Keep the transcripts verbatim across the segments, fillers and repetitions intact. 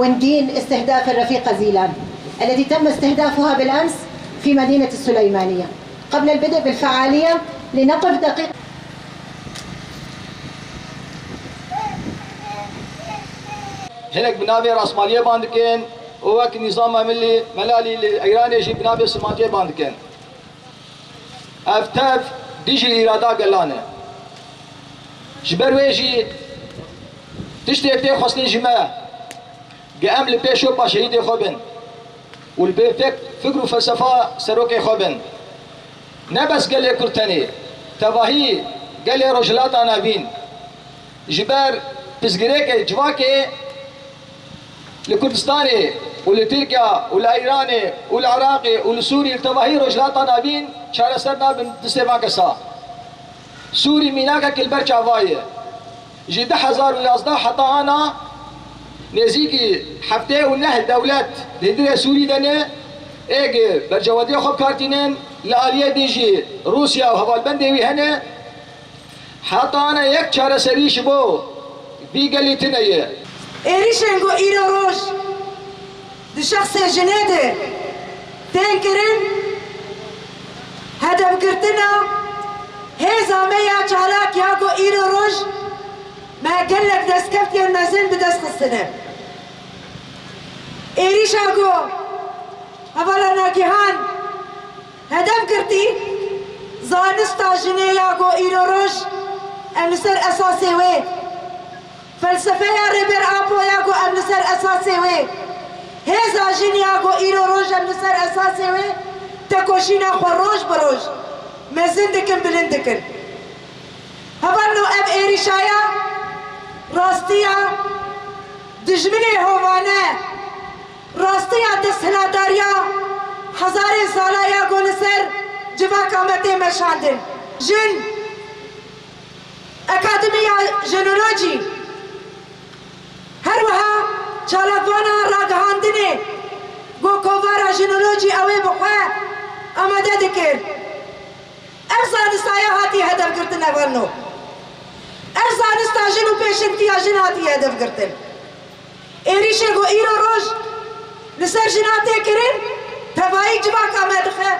وندين استهداف الرفيقة زيلان التي تم استهدافها بالأمس في مدينة السليمانية. قبل البدء بالفعالية لنقف دقيقة. Hinek bi navê rasmaliyê ban dikin û wek nîzama milî melalî li Îranê jî bi navê simatiyê ban dikin. Ev tev dijî îrada gelan e. Ji ber wê jî tiştê pê xwestin ji me, ge em li pê şopa şehîdê xwe bin û li bê fek-, fikr û felsefa serokê xwe bin. Ne bes gelê Kurd tenê, tevahî gelê Rojhilata Navîn ji ber pirsgirêkê civakê li Kurdistanê û li Tirkiya û li Îranê û li Iraqê û li Sûrî, li tevahî Rojhilata Navîn çareser nabin distê van kesa. Sûrî mînakek li ber çava ye. Ji du hezar û yazdeh heta ana nêzîkî heftê û neh dewlet di hundirê Sûrî de ne, ê gi bercewendiyê xwe bi kar tînin, li aliyê din jî Rûsya û hevalbendê wî hene. Heta ana yek çareserî ji bo vî gelî tune ye. Êrîşên ku îro roj di şexsê jinê de tên kirin, hedefgirtina hêza me ya çalak ya ku îro roj me gelek destkeftiyên mezin bi dest xistine. Êrîşa ku hevala Nagihan hedef girtî, zanista jinê ya ku îro roj em li ser esasê wê, felsefeya Rêber Apo ya ku em li ser esasê wê, hêza jin ya ku îro roj em li ser esasê wê tekoşîna xwe roj bi roj mezin dikin, bilind dikin. Hevalno, ev êrîşa ya rastiya dijminê hovane, rastiya desthilatdariya hezarên sala ya ku li ser civaka me tê meşandin. Jin, Akademiya Jinolojî, her wiha çalakvana ragihandinê ku kovara jinolojî ew ê bi xwe amade dikir. Ev zanista ya hatiye hedefgirtin hevalno. Ev zanista jin û pêşengtiya jin hatiye hedefgirtin. Êrîşê ku îro roj li ser jina tê kirin, tevayî civaka me dixe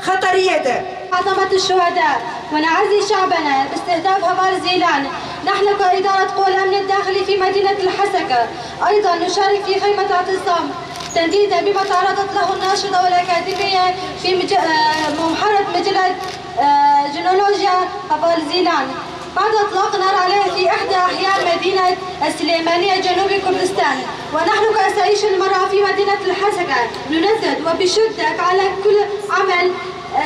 xeteriyê de. عظمة الشهداء ونعزي شعبنا باستهداف هبال زيلان. نحن كإدارة قوى الأمن الداخلي في مدينة الحسكة أيضًا نشارك في خيمة اعتصام تنديدا بما تعرضت له الناشطة والأكاديمية في مج-، آه، محرر مجلة، آه، جنولوجيا هبال زيلان بعد إطلاق نار عليه في إحدى أحياء مدينة السليمانية جنوب كردستان. ونحن كأسايش المرأة في مدينة الحسكة نندد وبشدة على كل عمل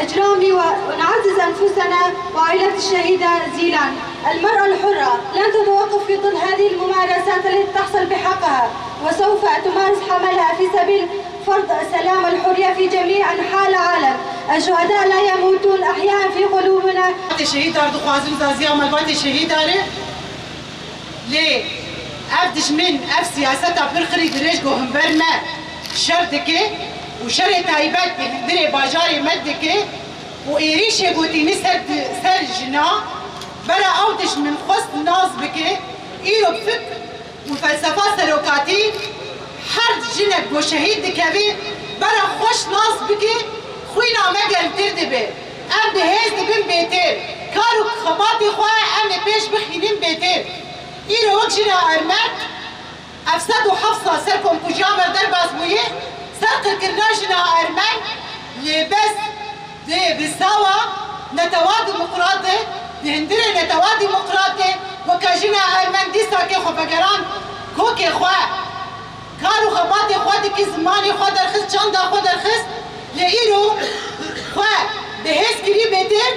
إجرامي ونعزز أنفسنا وعائلة الشهيدة زيلان. المرأة الحرة لن تتوقف في ظل هذه الممارسات التي تحصل بحقها، وسوف تمارس عملها في سبيل فرض السلام والحرية في جميع أنحاء العالم. الشهداء لا يموتون، أحياء في قلوبنا. Şehîdar dixwazim zaziya me, şehîdar e. Lê ev dijmin, ev siyaseta pir xirî dirêj ku himber me şer dike û şerê taybet bi hundirê bajarê me dike û êrîşê gotînî ser, ser jina, bera ew dijmin xwest nas bike, îro bi fikr û felsefa serokatî her jinek ku şehîd dikeve, bera xweş nas bike, xwîna me germtir dibe. Em bi hêz dibin bêtir. Kar û xebatê xwe em ê pêş bixînin bêtir. Îro wek jina Ermen, ev sed û heft sal ser komkujiya me derbas bûye, ser qirkirina jina Ermen, lê bes di, bi sawa netewa demokrat de, di hundirê netewa demokrat de, weke jina Ermen dîsakê xwe vegeran kokê xwe. Kar û xebatê xwe dikî, zimanê xwe derxist, çanda xwe derxist, lê îro xwe bi hêz kirî bêtir,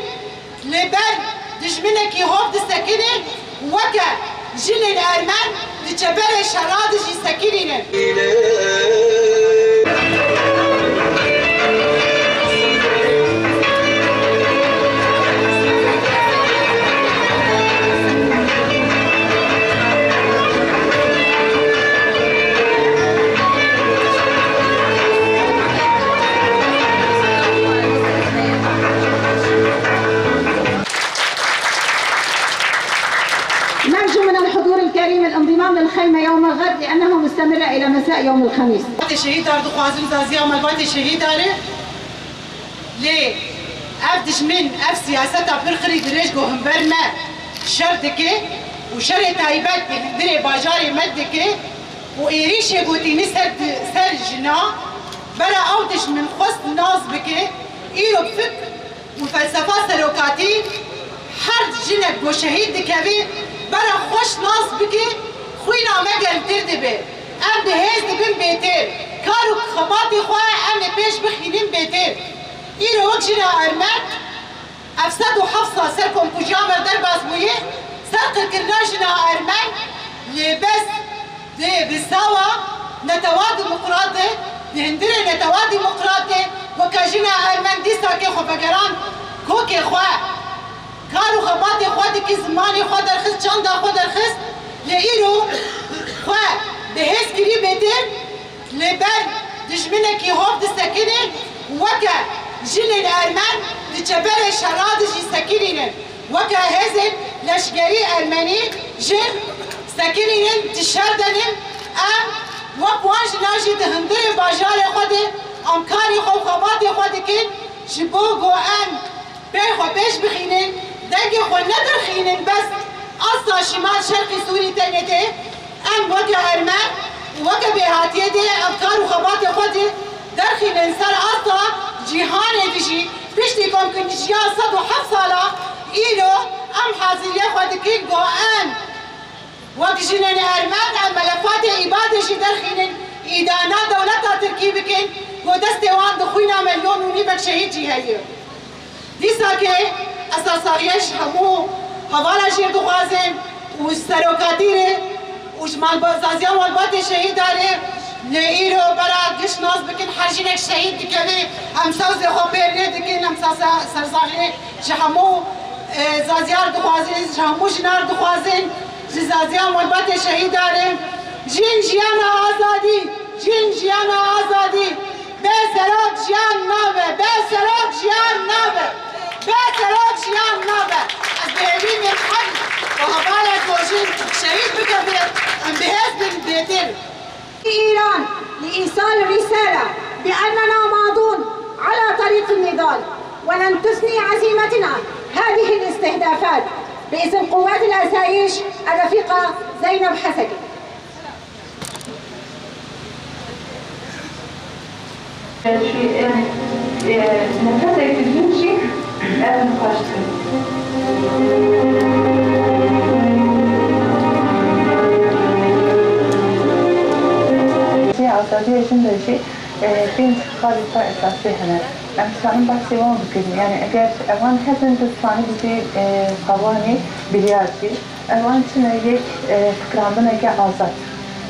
li ber dijminekî hov disekine, weke jinên Ermen di çeperê şera de jî sekinîne. نرجو من الحضور الكريم الانضمام للخيمة يوم الغد لأنه مست- مستمرة إلى مساء يوم الخميس. Malbatê şehîdar dixwazim, zaziya malbatê şehîdar e. Lê ev dijmin, ev siyaseta pir qirî dirêj ku himber me şer dike û şerê taybet bi hundirê bajarê me dike û êrîşê gotînî ser, ser jina, bera ew dijmin xwest nas bike, îro bi fikr û felsefa serokatî her jinek ku şehîd dikevî, bera xweş nas bike, xwîna me germtir dibe. Em bi hêz dibin bêtir. Kar û xebatê xwe em ê pêş bixînin bêtir. Îro wek jina Ermen, ev sed û heft sal ser komkujiya me derbas bûye, ser qirkirina jina Ermen, lê bes Di, bi sawa netewa demokrat de, di hundirê netewa demokrat de, weke jina Ermen dîsakê xwe vegerand kokê xwe. Kar û xebatê xwe dikî, zimanê xwe derxist, çanda xwe derxist, lê îro xwe bi hêz kirî bêtir, li ber dijminekî hov disekine, weke jinên Ermen di çeperê şera de jî sekinînin. Weke hêzên leşkerî ermenî jin sekinînin, di şer de nin, em wek wan jinan jî di hundirê bajarê xwe de em karê xwe û xebatê xwe dikin, ji bo ku em pey xwe pêş bixînin, dengê xwe nedirxînin, bes asta şimal şerqî Sûrî tenê tê. Em weke Ermen û weke bêhatiyê dê ev kar û xebatê xwe dê derxînin ser asta cîhanê dijî, piştî komkujiya sed û heft sala îro em haziriyê xwe dikin ku em wek jinên Ermen em melefatê îbadê jî derxînin, îdana dewleta Tirkî bikin ku destê wan di xwîna milyon û nîvek şehîd jî heye. Dîsakê ez saxiyê ji hemû hevala jê dixwazim û ji serokatî re û ji malba-, zaziya malbatê şehîda re lê îro bera giş nas bikin, her jinek şehîd dikeve, em sewzê xwe pêr nedikin, em sa-, sa-, sersaxiyê ji hemû, e, zaziyar dixwazin, ji hemû jinar dixwazin, ji zaziya malbatê şehîda re. Jin jiyana azadî, jin jiyana azadî. Bê serok jiyan nabe, bê serok jiyan nabe, bê serok jiyan nabe. Ez bi hêvî me her ku hevalek ku jin şehîd bikeve, em bi hêz bin bêtir. إيران لإيصال رسالة بأننا ماضون على طريق النضال، ولن تثني عزيمتنا هذه الاستهدافات. باسم قوات الأسايش الرفيقة زينب حسكي. Şî em, e, nefesek dizin jî em nixweş dikin. Azadiya jin de jî, e, pênc xalê xwe esasî hene. Em dikarin behsê wan bikin. Yani eger ewan hebin, tu dikarin bibî, e, xewanê biryar bî. Ewan çi ne? Yek, e, fikirandineke azad.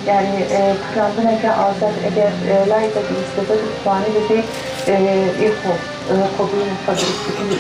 Yani, e, fikirandineke azad eger, e, layîkek bistî, tu dikarin bibî, e, ê xwe, e, xwebûyî xwe dirust bikî.